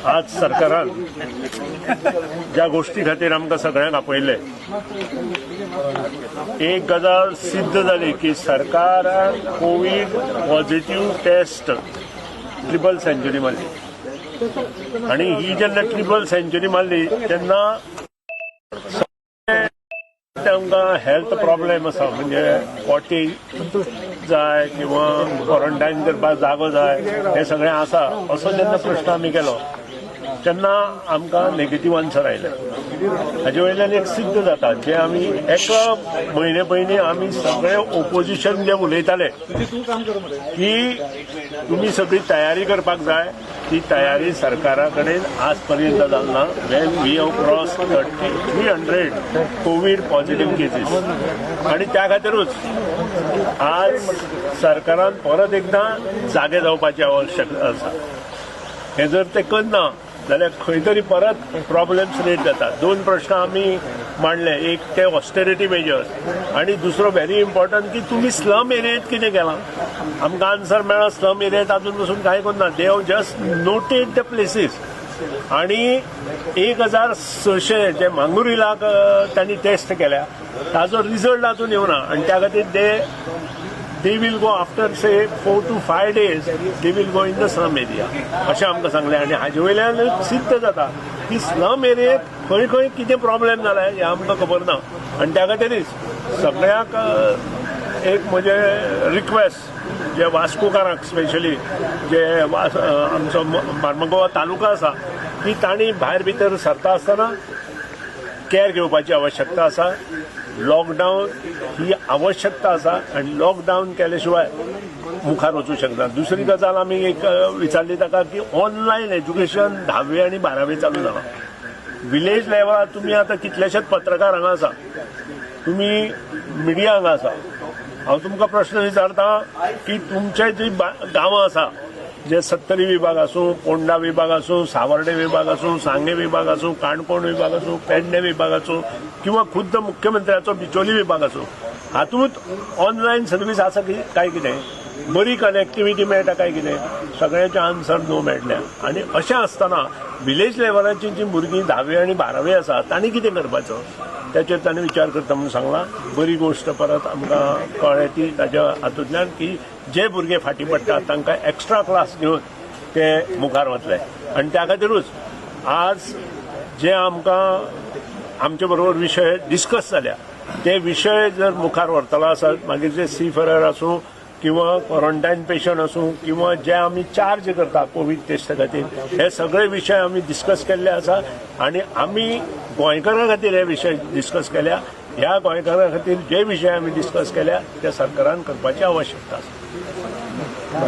आज सरकारान ज्या गोष्टी खातीर आमकां सगळ्यांक आपयल्ले, एक गजाल सिद्ध जाली की सरकारान Covid positive test triple century मारली आनी ही जेन्ना ट्रिपल सेंच्युरी मारली तेन्ना तांकां हेल्थ प्रॉब्लेम आसा, म्हणजे पॉटी जाय किंवा क्वॉरंटायन करपाक जागो जाय, हें सगळें आसा असो जेन्ना प्रश्न आमी केलो तेन्ना आमकां नेगेटीव आन्सर आयले. हाजे वयल्यान एक सिद्ध जाता जे आमी एका म्हयने पयलीं आमी सगळे ओपोजिशन जे उलयताले की तुमी सगळी तयारी करपाक जाय, ती तयारी सरकारा कडेन आज पर्यंत जाली ना. When we have cross 3300 Covid positive cases आनी त्या खातीरूच आज सरकारान परत एकदां जागे जावपाची आवश्यकता आसा. हें जर ते करना जाल्यार खंय तरी परत प्रॉब्लेम्स क्रिएट जाता. दोन प्रश्न आमी मांडले, एक ते ऑस्टेरिटी मेजर्स आनी दुसरो व्हेरी इम्पॉर्टंट की तुमी स्लम एरियेंत कितें केलां. आमकां आन्सर मेळ्ळा स्लम एरियेंत आजून पसून कांय करना. They have just noted the places आनी 1600 जे मांगुरिलाक तांणी टेस्ट केल्या ताजो रिजल्ट आजून येवना आनी त्या खातीर they will go after, say, 4 to 5 days, they will go in the slum area अशें आमकां सांगलें. आनी हाजे वयल्यान सिद्ध जाता की स्लम एरियेंत खंय खंय कितें प्रॉब्लेम जाला हें आमकां खबर ना. आनी त्या खातीरच सगळ्यांक एक म्हजें रिक्वेस्ट, जे वास्कोकारांक स्पेशली, जे आमचो मार्मगोवा तालुका आसा, की तांणी भायर भितर सरता आसतना केअर घेवपाची आवश्यकता आसा. लॉकडावन ही आवश्यकता आसा आनी लॉकडावन केले शिवाय मुखार वचूं शकना. दुसरी गजाल आमी एक विचारली ताका की ऑनलायन एज्युकेशन धावी आनी बारावी चालू जाला विलेज लेवलार. तुमी आतां कितलेशेच पत्रकार हांगा आसा, तुमी मिडिया हांगा आसा. हांव तुमकां प्रश्न विचारता की तुमचे जी गांवां आसा, जे सत्तरी विभाग आसूं, पोंडा विभाग आसूं, सावर्डे विभाग आसूं, सांगे विभाग आसूं, काणकोण विभाग आसूं, पेडणे विभाग आसूं किंवा खुद्द मुख्यमंत्र्याचो बिचोली विभाग आसूं, हातूंत ऑनलायन सर्वीस आसा की काय कितें, बरी कनेक्टिविटी मेळटा काय कितें? सगळ्यांचे आन्सर नो मेळटले. आनी अशें आसतना विलेज लेवलाची जी भुरगीं धावी आनी बारावी आसा तांणी कितें करपाचो, त्याचेर तांणी विचार करता म्हणून सांगला. बरी गोश्ट परत आमकां कळ्ळें ती ताच्या हातूंतल्यान की जे भुरगे फाटीं पडटात तांकां एक्स्ट्रा क्लास घेवन ते मुखार वतले. आनी त्या खातीरूच आज जे आमकां आमचे बरोबर विशय डिस्कस जाल्या ते विशय जर मुखार व्हरतलो आसत, मागीर जे सी फरर आसूं किंवा क्वॉरंटायन पेशंट आसूं किंवा जे आमी चार्ज करता कोवीड टेस्ट खातीर, हे सगळे विशय आमी डिस्कस केल्ले आसा. आनी आमी गोंयकारां खातीर हे विशय डिस्कस केल्या. ह्या गोंयकारां खातीर जे विशय आमी डिस्कस केल्या ते सरकारान करपाची आवश्यकता आसा.